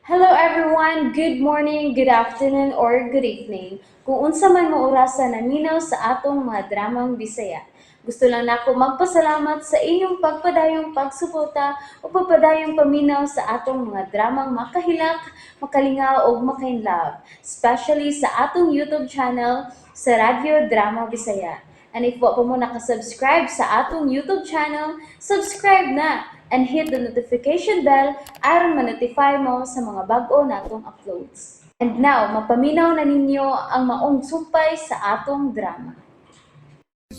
Hello everyone! Good morning, good afternoon, or good evening. Kung unsa man mo orasa naminaw sa atong mga dramang Bisaya. Gusto lang nako magpasalamat sa inyong pagpadayong pagsuporta o pagpadayong paminaw sa atong mga dramang makahilak, makalingaw ug makainlove, especially sa atong YouTube channel sa Radyo Drama Bisaya. And if wa pa mo nakasubscribe sa atong YouTube channel, subscribe na and hit the notification bell aron ma-notify mo sa mga bag-o natong uploads. And now, mapaminaw na ninyo ang maong sumpay sa atong drama.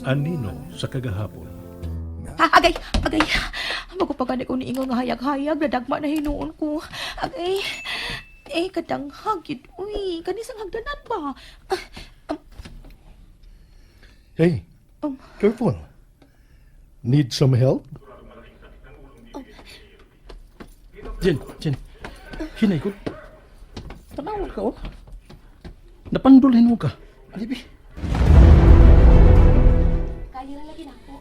Anino sa kagahapon. Ha, agay, agay. Bago pa gani ko niingon nga hayag-hayag, nadagma na hinuon ko. Agay, eh, kadanghag yun. Uy, kanisang hagdanan ba? Ah, Hey, careful. Need some help? Jen, Jen. Hinay ko. Tanawal ka, oh. Napandulhin mo ka. Alibi. Kaya na lagi na ako.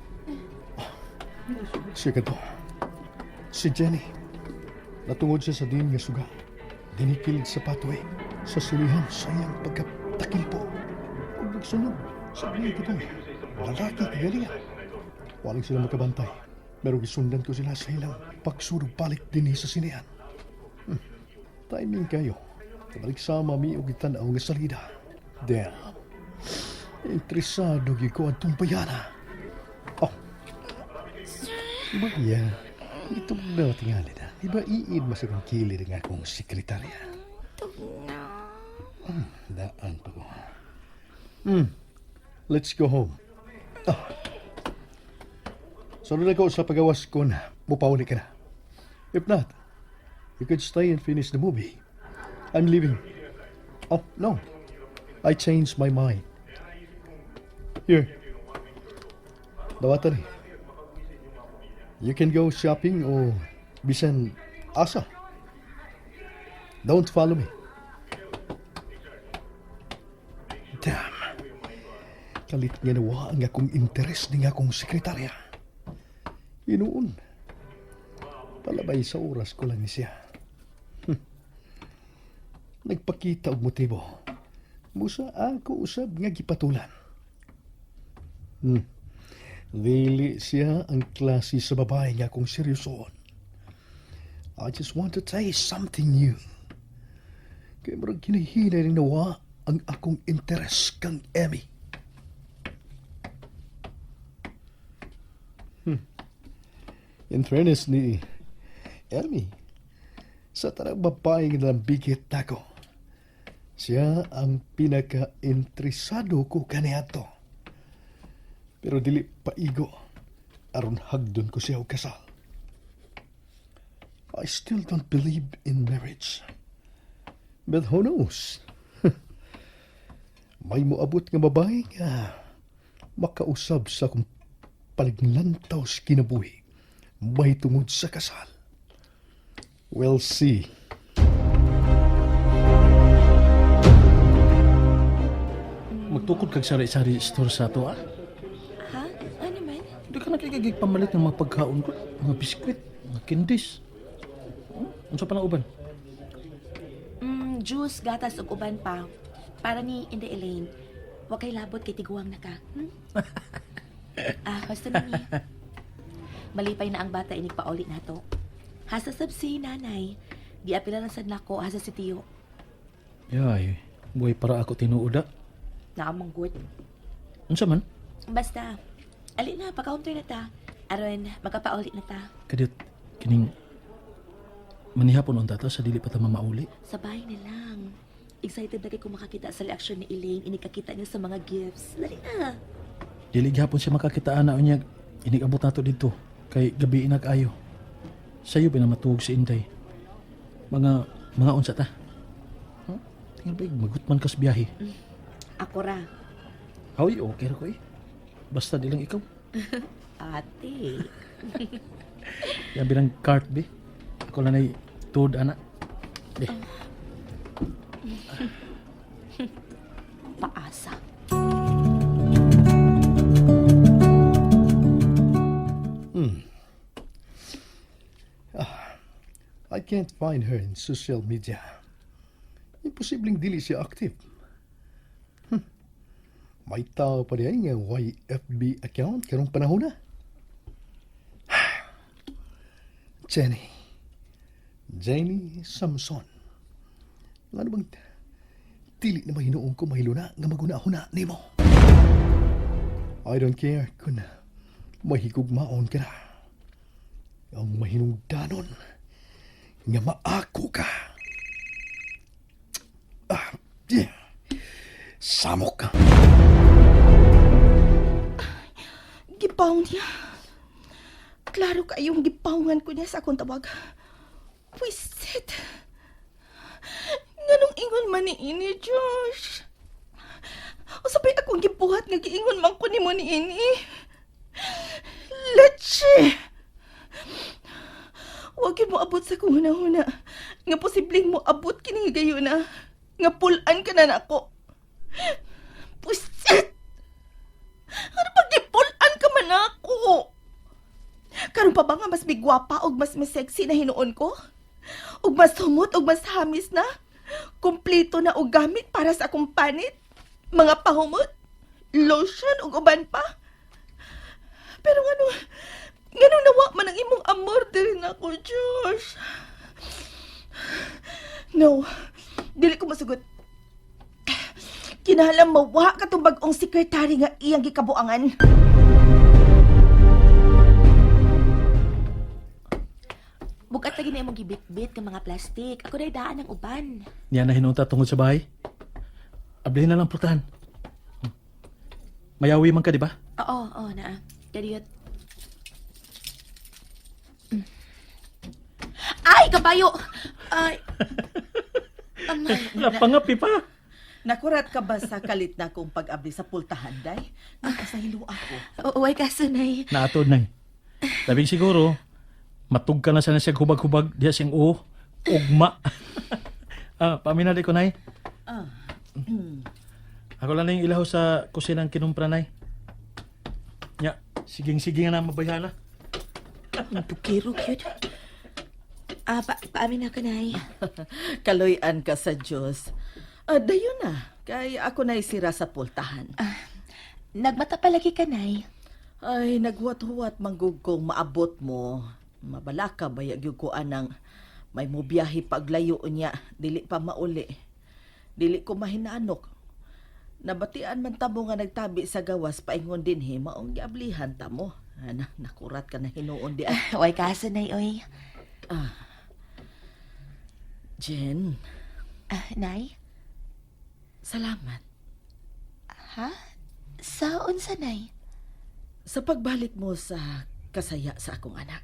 Siya ka to. Si Jenny. Natungod siya sa din nga suga. Dinikilid sa pathway. Sa silihan sa iyang pagkatakil po. Ug nagsunod sa mga katong lalaki kagalinga. Walang sila makabantay. Pero gisundan ko sila sa ilang pagsurog balik din sa sinihan. Timing kayo. Kabalik sama mi og gitan-aw nga salida. Damn. Interesado gyud ko atong bayana. Oh. Baya, itong na tingali na. Iba iid mas akong kilid ang akong sekretarya. Daan pa ko. Let's go home. Ah. Sunod ako sa pagawas ko na mupauli ka na. If not, you could stay and finish the movie. I'm leaving. Oh, no. I changed my mind. Here. Dawatan eh. You can go shopping o bisan asa. Don't follow me. Damn. Kalit nga nawa ang akong interes ning akong sekretarya. Inuun. Palabay sa oras ko lang ni siya. Nagpakita og motibo. Musa ako usab nga gipatulan. Dili siya ang klase sa babae nga akong seryosoon. I just want to taste something new. Kaya murag hinahinay rin nawa ang akong interes kang Emmy. In fairness ni Emmy, sa tanang babae nga nalambigit nako, siya ang pinaka-interesado ko kaniadto. Pero dili paigo aron hagdon ko siya og kasal. I still don't believe in marriage. But who knows? May moabot nga babae nga makausab sa akong paliglantaw sa kinabuhi may tungod sa kasal. We'll see. Magtukod kag sari-sari store sa ato, ah. Ha? Ano man? Di ka nakikigig pamalit ng mga pagkaon ko. Mga biskwit, mga candies. Unsa pa lang uban? Juice, gatas, ug uban pa. Para ni Inday Elaine. Wa kay labot kay tiguang na ka. Ah, basta na ni. Malipay na ang bata inig pauli nato. Hasa sab si nanay. Di apila lang sad nako hasa si Tiyo. Yay, buhay para ako tinuod ah. Nakamanggut. Unsa man? Basta, ali na, pa-counter na ta. Aron, magkapauli na ta. Kadiyot, kining manihapon ang tata sa dili pa ta mamauli. Sabay na lang. Excited na kay kung makakita sa reaksyon ni Elaine inikakita niya sa mga gifts. Dali na. Dili gihapon siya makakita ana unya inig-abot nato dito kay gabi inag ayo. Sayo ba na matuog si Inday? Mga unsa ta? Huh? Tinggal ba magutman kas biyahe? Ako ra. Hoy, okay ra ko eh. Basta di lang ikaw. Ate. Yan bilang cart be. Ako lang ay tuod ana. Be. Paasa. I can't find her in social media. Imposibleng dili siya active. May tao pa diay nga YFB account karong panahon na. Jenny. Jenny Samson. Ngano bang dili na mahinuon ko mahiluna nga maguna-huna nimo? I don't care kung mahigugmaon ka na. Ang mahinungdanon nga maako ka. Ah, yeah. Samok ka. Gipaw niya. Klaro kayong gipawngan ko niya sa akong tawag. Pwisit. Nganong ingon man ni ini, Josh? Usapay akong gibuhat nga giingon man ko nimo ni ini. Leche! Wag yun mo abot sa kong hunahuna. Nga posibleng mo abot kini nga gayon na. Nga pulan ka na nako. Pwisit! Ano pag gipulan ka man ako? Karon pa ba nga mas migwapa og mas sexy na hinuon ko? Og mas humot og mas hamis na? Kompleto na og gamit para sa akong panit? Mga pahumot? Lotion ug uban pa? Pero ngano nawa man ang imong amor diri nako, Josh? No, dili ko masugot. Kinahanglan mawa ka tong bag-ong sekretary nga iyang gikabuangan. Bugat lagi na imong gibitbit nga mga plastik. Ako dahil daan ang uban. Niya na hinunta tungod sa bahay. Ablihin na lang pultahan. Mayawi man ka, di ba? Oo, oo, naa. Kadiyot. Ay, kabayo! Ay. Amay. Napangapi pa. Nakurat ka ba sa kalit na kong pag-abli sa pultahan, day? Nakasahilo ako. Oo, ay kaso, Nay. Naatod na. Labing siguro, matug ka na sana siya hubag-hubag diya siyang oo. Ugma. Paminali ko, Nay. Ah. Ako lang na yung ilaw sa kusinang kinumpra, Nay. Nya, siging-sige nga na mabayhala. Ang bukiro, cute. Ah, paamin na ka, Nay. Kaloy-an ka sa Diyos. Ah, dayon na. Kay ako na sira sa pultahan. Nagmata palagi ka, Nay. Ay, naghuwat-huwat manggug kong maabot mo. Mabalaka bayag yung ko anang may mubiyahe paglayo niya. Dili pa mauli. Dili ko mahinanok. Nabatian man tamo nga nagtabi sa gawas paingon dinhi maong giablihan tamo. Ana, nakurat ka na hinuon di ay. Way kaso, Nay, oy. Jen, Ah, Nay? salamat. Ha? Sa unsa, Nay? Sa pagbalik mo sa kasaya sa akong anak.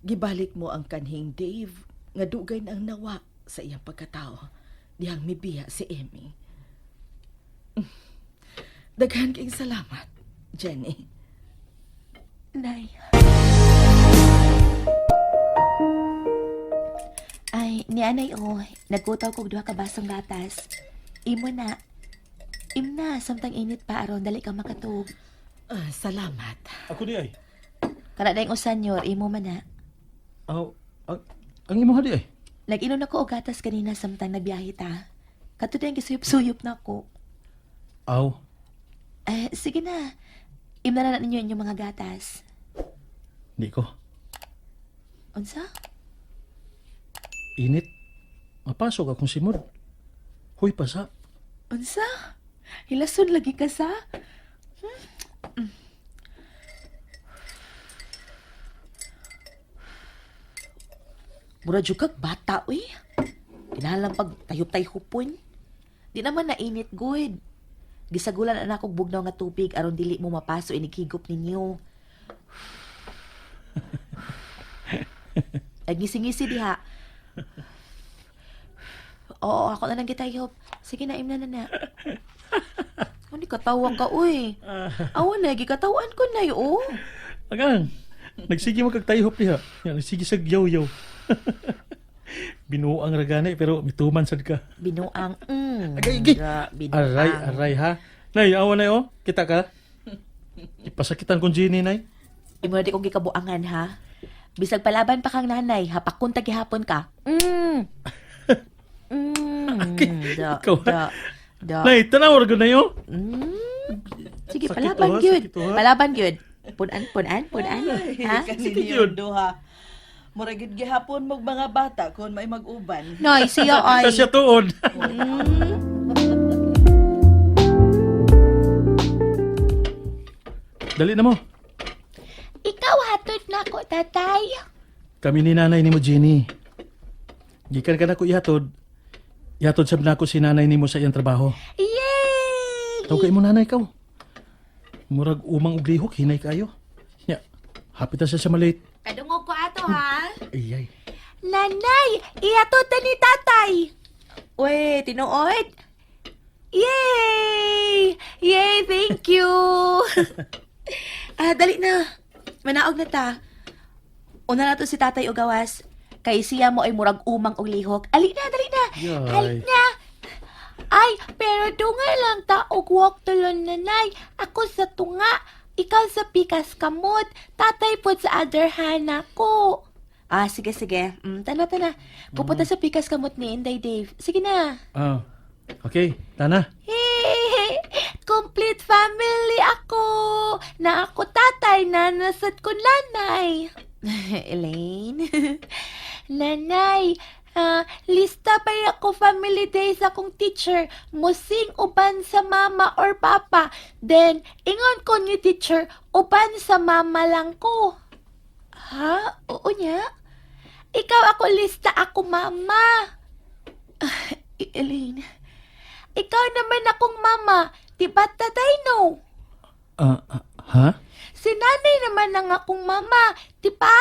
Gibalik mo ang kanhing Dave nga dugay na ang nawa sa iyang pagkatao. Dihang mibiya si Emmy. Daghan kayong salamat, Jenny. Nay. Ay, ni anay o, nagkutaw kog duha ka basong gatas. Imo na. Imna, samtang init pa aron dali ka makatug. Ah, salamat. Ako di ay. Kana dayong usanyor, imo man na. Aw, ang imo di ay. Nag-inom na ko og gatas kanina samtang nagbiyahe ta. Kato dayong gisuyop-suyop na ko. Aw, Eh, sige na. Imna na na ninyo inyong mga gatas. di ko. Unsa? Init. Mapasok akong simod. Huy, pasa. Unsa? Hilason lagi ka sa? Mura jud kag bata uy. Kinahanglan pag tayop-tayhopon. Di naman nainit good. Gisagulan na akong bugnaw nga tubig aron dili mo mapaso inig higop ninyo. Nagngisi-ngisi diha. Oo, ako na lang gitayop. Sige na, imna na na. Ano katawa ka, uy. Awa na, gikatawan ko na, oh. Agang, nagsige mo kag tayhop diha. Ya, nagsige sa yaw-yaw. Binuang ra gani pero mituman sad ka. Binuang, Agay, agay. Binuang. Aray, aray ha. Nay, awa na oh. Kita ka. Ipasakitan kong Jenny, nay. Imo na di kong gikabuangan, ha? Bisag palaban pa kang nanay, hapakon ta gihapon ka. Da, Ikaw, da, da. Nay, tanaw ra gud na yo. Sige, Sakit palaban to, ha? gyud. Sakit to, ha? Palaban gyud. Punan, punan, punan. Ha? Sige, Kaninyo yun. duha. Murag gid gihapon mog mga bata kon may mag-uban. Noy, siya ay. Ta siya tuod. Dali na mo. Ikaw hatod na ko, tatay. Kami ni nanay nimo, Jenny. Gikan ka na ko ihatod. Ihatod sab nako si nanay nimo sa iyang trabaho. Yay! Tawag kay mo nanay kaw. Murag umang og lihok, hinay kayo. Nya, hapit na siya sa malit. Kadungog ko ato, ha? Ay, ay. Nanay, ihatod na ni tatay. Uy, tinuod. Yay! Yay, thank you. Ah, dali na. Manaog na ta. Una na to si tatay o gawas. Kay siya mo ay murag umang og lihok. Ali na, dali na. Yay. Ali na. Ay, pero dungay lang ta og walk tulon nanay. Ako sa tunga, ikaw sa pikas kamot, tatay pod sa other hand ako. Ah, sige, sige. Tana, tana. Pupunta sa pikas kamot ni Inday Dave. Sige na. Ah, okay, tana. Hey, complete family ako. Na ako tatay, nanasad ko nanay. Elaine. Nanay, lista pa ako family days akong teacher. Musing uban sa mama or papa. Then, ingon ko ni teacher, uban sa mama lang ko. Ha? Oo niya? Ikaw ako lista ako mama. Ah, Elaine. Ikaw naman akong mama. Di ba tatay no? Ah, ah, ha? Si nanay naman ang akong mama. Di ba?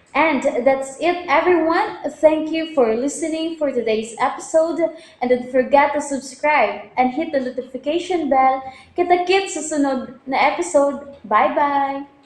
And that's it, everyone. Thank you for listening for today's episode. And don't forget to subscribe and hit the notification bell. Kita-kits sa sunod na episode. Bye-bye!